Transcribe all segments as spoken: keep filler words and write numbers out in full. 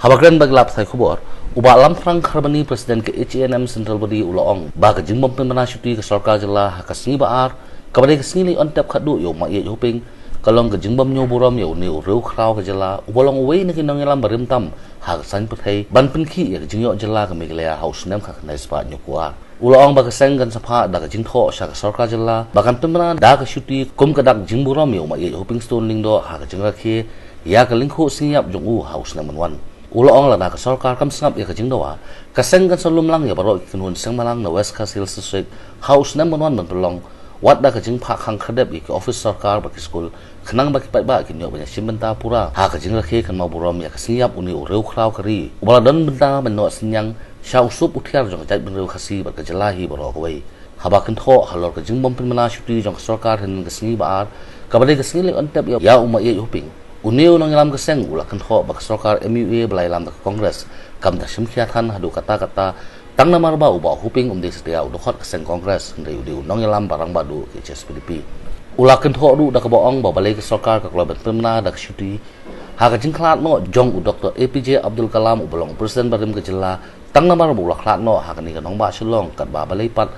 Haba kren bad ki lad pathai khubor, u Bah Lamthrang Kharbani, President ka H A N M Central Body, u la ong ba ka jingbym pynbna shuti ka sorkar jylla ha ka sngi ba ar, kaba dei ka sngi leit on tep khatduh ïa u Maieit Hoping, ka long ka jingbym ñiew burom ïa une u riewkhraw ka jylla, uba long uwei na ki nongïalam barim tam ha ka saiñ pyrthei, ban pynkhih ïa ka jingïoh jylla ka Meghalaya ha u snem khatkhyndai spah hynñiewphew ar. U la ong ba ka seng kan sa phah da ka jingthoh sha ka sorkar jylla ba kan pynbna da ka shuti kum ka dak jingburom ïa u Maieit Hoping Stone Lyngdoh ha ka jingrakhe ïa ka lyngkhuh sngi ïap jong u ha u snem ban wan. U la ong lada ka sorkar kam sngap ïa ka jingdawa, ka seng kan sa lum lang ïa baroh ki kynhun seng bhalang na West Khasi Hills District ha u snem ban wan ban pynlong, wat da ka jingphah khang khyrdep ïa ki ophis sorkar bad ki skul, khnang ba ki paidbah kin ïoh ban ïashim bynta pura ha ka jingrakhe kynmaw burom ïa ka sngi ïap une u riewkhraw ka ri, uba la don bynta ban noh synñiang sha u sup u thiar jong ka jaitbynriew Khasi bad ka jylla hi baroh kawei. Haba kynthoh halor ka jingbym pynbna shuti jong ka sorkar hynnin ka sngi ba ar, kaba dei ka sngi leit on tep ïa u Maieit Hoping, une u nongïalam ka seng u la kynthoh ba ka sorkar M U A ba la ïalam da ka Congress kam da shim khia than haduh katta katta, tang namar ba u Bah Hoping um dei satia u dkhot ka seng Congress, hynrei u dei u nongïalam ba rangbah duh ka H S P D P. U la kynthoh ruh da kaba ong ba balei ka sorkar ka kloi ban pynbna da ka shuti ha ka jingkhlad noh jong u Doktor A P J Abdul Kalam, uba long u President barim ka jylla, tang namar ba u la khlad noh ha kane ka nongbah Shillong katba balei pat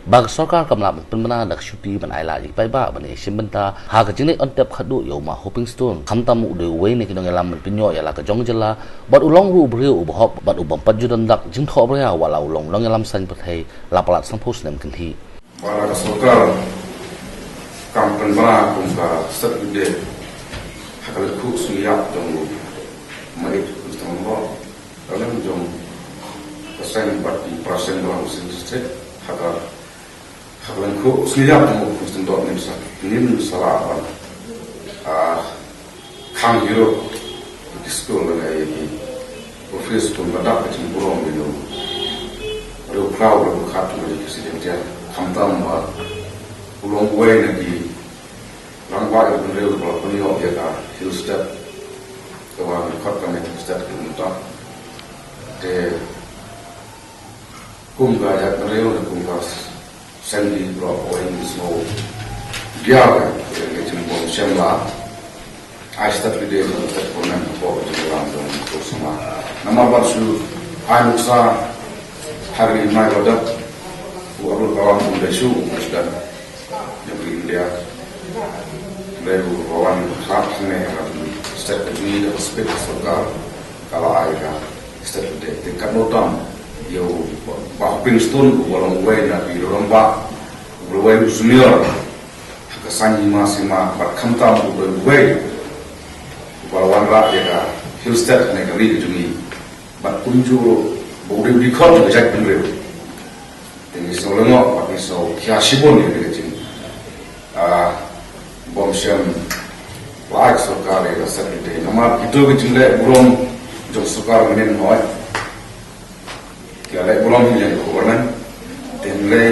ba ka sorkar kam lah ban pynbna da ka shuti ban ailad ïa ki paidbah ban ïashim bynta ha ka jingleit on tep khatduh ïa u Ma Hoping Stone, khamtam u dei uwei na ki nongïalam ban pynïoh ïa la ka jong ka jylla, bad u long ruh u briew uba hok bad u bym pat ju don dak jingthoh bria wat la u long nongïalam saiñ pyrthei la palat sanphew snem kynthih. Ba la ka sorkar kam pynbna kum ka state holiday ha ka lyngkhuh sngi ïap jong u Maieit Hoping Stone Lyngdoh, ka lyngkhuh jong ka seng bad ki para seng balang Khasi Hills District, ha ka, ha ka lyngkhuh sngi ïap jong u Hoping Stone Lyngdoh ngin sa, ngin sa lah ban, ah, khang hi ruh ïa ki skul lane ïa ki ophis kum ka dak ka jingburom ïa u riewkhraw riewpyrkhat jong ka ri Khasi Jaiñtia, khamtam ba u long uwei na ki rangbah ïa ka bynriew ba la pynïoh ïa ka Hill State, kaba ngi khot ka Hill State ka mynta. Te kum ka jaitbynriew ne kum ka seng, ki briew, ïa ngi sngew diaw ïa ka jingbym shem la ai state leader jong ka state government hapoh ka jingïalam jong u Sharma. Namar ba shu ai nuksa ha ri India ba dap u Abdul Kalam um dei shuh u president jong ka India. Dei u ba wan khap hangne ha ka state ka jong ngi da ka state ka sorkar ka la ai ka state leader. Te katno tam ïa u Bah Hoping Stone uba long uwei na ki rangbah, uba long uwei u senior ha ka saiñ hima sima bad khamtam uba long uwei uba la wanrah ïa ka Hill State ne ka ri ka jong ngi. Bad kumjuh ruh ba u dei u dkhot jong ka jaitbynriew. Te ngi sngew lyngngoh bad ngi sngew khia shibun ïa kane ka jing, ah, bym shem la ai ka sorkar ïa ka state holiday. Namar kito ki jingleh burom jong sorkar mynnin hoi ki la leh burom hi ïa ka government. Te hynrei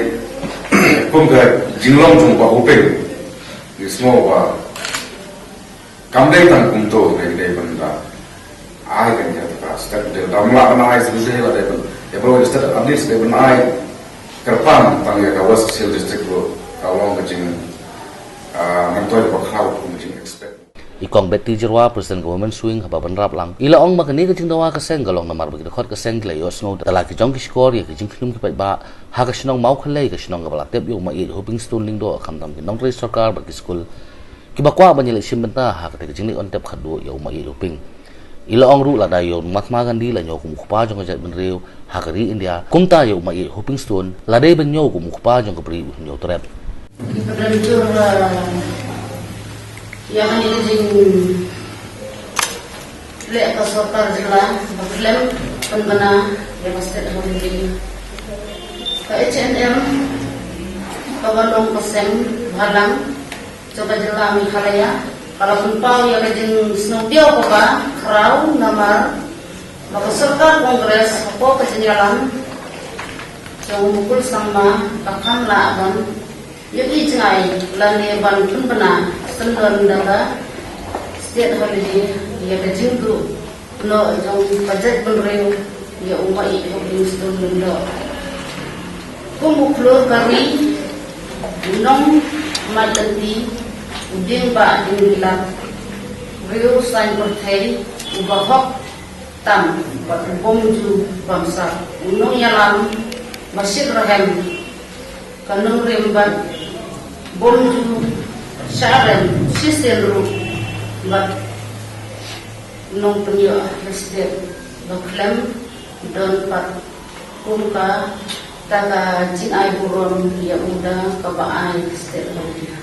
kum ka jinglong jong u Bah Hoping, ngi sngew ba kam dei tang kumto, dei, dei ban da ai kan ïa ka state, dei da mla ban ai state, dei la dei ban, ïa ba state at least dei ban ai kyrpang tang ïa ka West Khasi Hills District ruh ka long ka jing, ah, myntoi ba khraw kum jing expect. I Kong Betty Jyrwa, President ka Women's Wing, haba bynrap lang, i la ong ba kane ka jingdawa ka seng ka long namar ba ki dkhot ka seng ki la ïohsngew da la ki jong ki shkor ïa ki jingkhynñium ki paidbah ha ka shnong Mawkhylei, ka shnong kaba la tep ïa u Maieit Hoping Stone Lyngdoh, khamtam ki nongtrei sorkar bad ki skul kiba kwah ban ïaleit shim bynta ha kata ka jingleit on tep khatduh ïa u Maieit Hoping. I la ong ruh lada ïa u Mahatma Gandhi la ñiew kum u kpa jong ka jaitbynriew ha ka ri India, kumta ïa u Maieit Hoping Stone la dei ban ñiew kum u kpa jong ka bri u Hynñiewtrep. Ki pynrem jur, eh, ïa kane ka jingleh ka sorkar jylla ba khlem pynbna ïa ka state holiday. Ka H A N M kaba long ka seng bhalang jong ka jylla Meghalaya ka la pynpaw ïa ka jingsngewdiaw kaba khraw namar ba ka sorkar Congress hapoh ka jingïalam jong u Mukul Sangma ba kam lah ban ïohi jngai lane ban pynbna syndon da ka state holiday ïa ka jingduh noh jong ka jaitbynriew ïa u Maieit Hoping Stone Lyngdoh. Kum u khlur ka ri, u nongmai lynti, u dieng bah dieng bilat, riew saiñ pyrthei uba hok, tam bad u bym ju bamsap, u nongïalam ba shit rhem, ka nongrim bad bym ju shah rem shisien ruh, bad nongpynïoh riewstep ba khlem don pat kum kata ka jingai burom ïa u da kaba ai riewstep ha u.